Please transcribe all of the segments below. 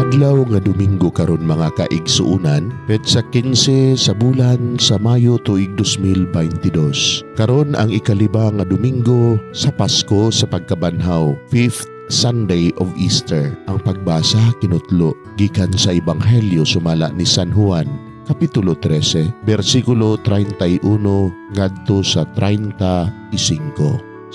Adlaw nga Domingo karon, mga kaigsuunan, petsa 15 sa bulan sa Mayo tuig 2022. Karon ang ikalima nga Domingo sa Pasko sa pagkabanhaw, fifth Sunday of Easter. Ang pagbasa kinutlo gikan sa Ebanghelyo sumala ni San Juan, Kapitulo 13, versikulo 31 ngadto sa 35.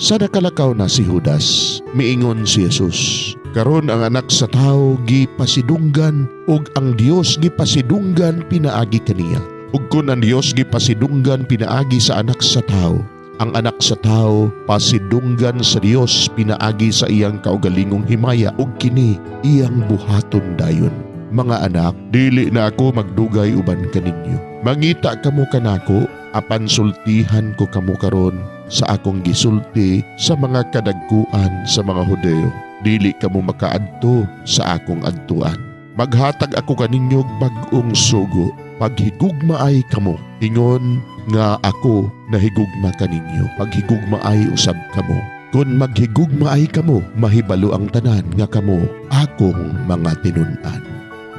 Sa nakalakaw na si Judas, miingon si Jesus, "Karon ang Anak sa Tao gipasidunggan ug ang Dios gipasidunggan pinaagi kaniya. Ug kun ang Dios gipasidunggan pinaagi sa Anak sa Tao, ang Anak sa Tao pasidunggan sa Dios pinaagi sa iyang kaugalingong himaya ug kini iyang buhaton dayon. Mga anak, dili na ako magdugay uban kaninyo. Mangita kamo kanako, apan sultihan ko kamo karon sa akong gisulti sa mga kadagkuan sa mga Hudeo: Dili kamo makaadto sa akong adtuan. Maghatag ako kaninyo og bag-ong sugo. Paghigugmaay kamo, ingon nga ako nahigugma kaninyo. Paghigugmaay usab kamo. Kung maghigugmaay kamo, mahibalo ang tanan nga kamo akong mga tinun-an."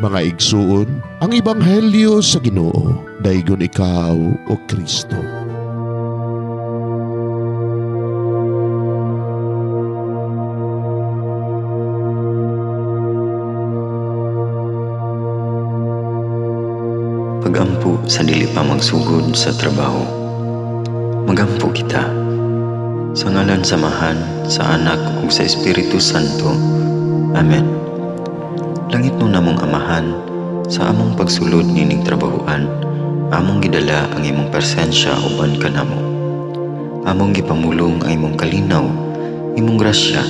Mga igsuon, ang ebanghelyo sa Ginoo. Daygon ikaw, o Kristo. Pagampo sa dili pa magsugod sa trabaho. Magampo kita. Sa ngalan sa Amahan, sa Anak ug sa Espiritu Santo. Amen. Langitnon namong Amahan, sa among pagsulod nining trabahoan, among gidala ang imong presensya uban kanamo. Among gipamulong ang imong kalinaw, imong grasya,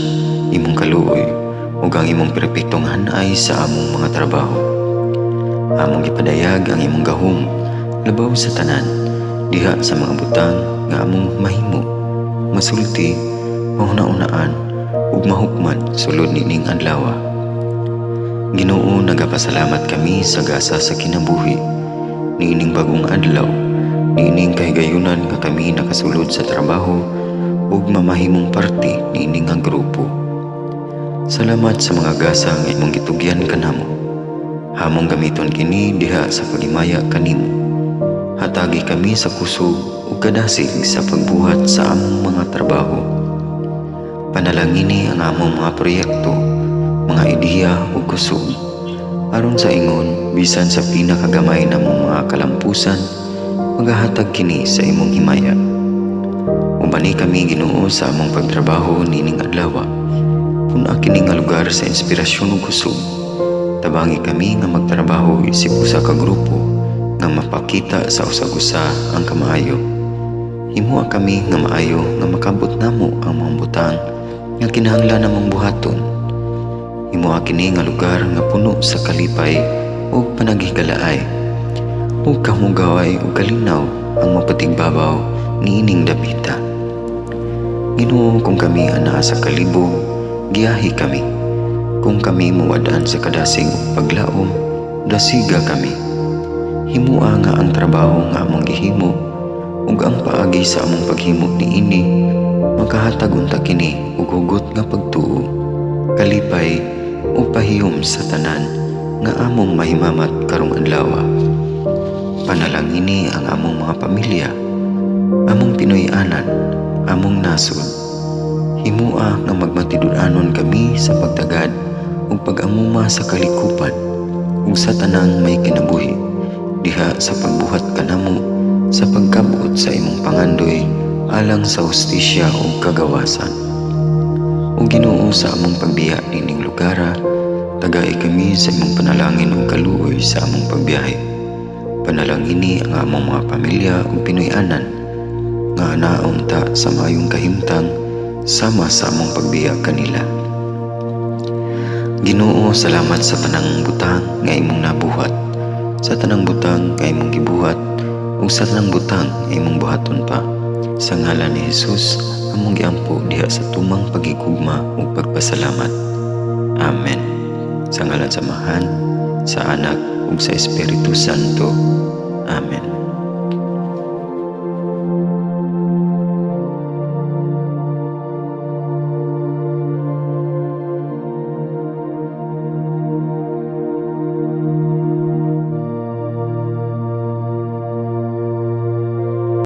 imong kaluoy, ug ang imong perpektong hanay sa among mga trabaho. Among gipadayag ang imong gahom labaw sa tanan diha sa mga butang nga among mahimo, masulti, mahuna-unaan ug mahukman sulod nining adlaw. Ginoo, nagapasalamat kami sa gasa sa kinabuhi niining bagong adlaw, niining kahigayunan nga kami nakasulod sa trabaho ug mamahimong parte niini nga grupo. Salamat sa mga gasa nga imong gitugyan kanamo. Among gamiton kini diha sa paghimaya kanimo. Hatagi kami sa kusog ug kadasig sa pagbuhat sa among mga trabaho. Panalangini ang among mga proyekto, mga ideya ug kusog. Aron sa ingon, bisan sa pinakagamay namong mga kalampusan, magahatag kini sa imong himaya. Ubani kami, Ginoo, sa among pagtrabaho nining adlaw. Pun-a kini nga lugar sa inspirasyon ug kusog. Tabangi kami nga magtrabaho isip usa ka grupo nga mapakita sa usag-usa ang kamaayo. Himoa kami nga maayo nga makabot namo ang mga butang nga kinahanglan namong buhaton. Himoa kini nga lugar nga puno sa kalipay ug panaghigalaay, ug kahugaway ug kalinaw ang mapatigbabaw niining dapita. Ginoo, kung kami anaa sa kalibog, giyahi kami. Kung kami mawad-an sa kadasig ug paglaom, dasiga kami. Himoa nga ang trabaho nga among gihimo ug ang paagi sa among paghimo niini makahatag unta kini og hugot nga pagtuo, kalipay ug pahiyom sa tanan nga among mahimamat karong adlaw. Panalangini ang among mga pamilya, among Pinoy-anan, among nasod. Himoa nga magmatinud-anon kami sa pagtagad ug pag-amuma sa kalikupan ug sa tanang may kinabuhi diha sa pagbuhat kanamo sa pagkabot sa imong pangandoy alang sa hustisya ug kagawasan. O Ginoo, sa among pagbiya nining lugara, tagai kami sa imong panalangin ug kaluoy sa among pagbiyahe. Panalangini ang among mga pamilya ug Pinoy-anan nga anaa unta sa maayong kahimtang sama sa among pagbiya kanila. Ginoo, salamat sa tanang butang nga imong nabuhat, sa tanang butang nga imong gibuhat, ug sa tanang butang nga imong buhaton pa. Sa ngalan ni Jesus, among giampo diha sa tumang paghigugma ug pagpasalamat. Amen. Sa ngalan sa Amahan, sa Anak ug sa Espiritu Santo. Amen.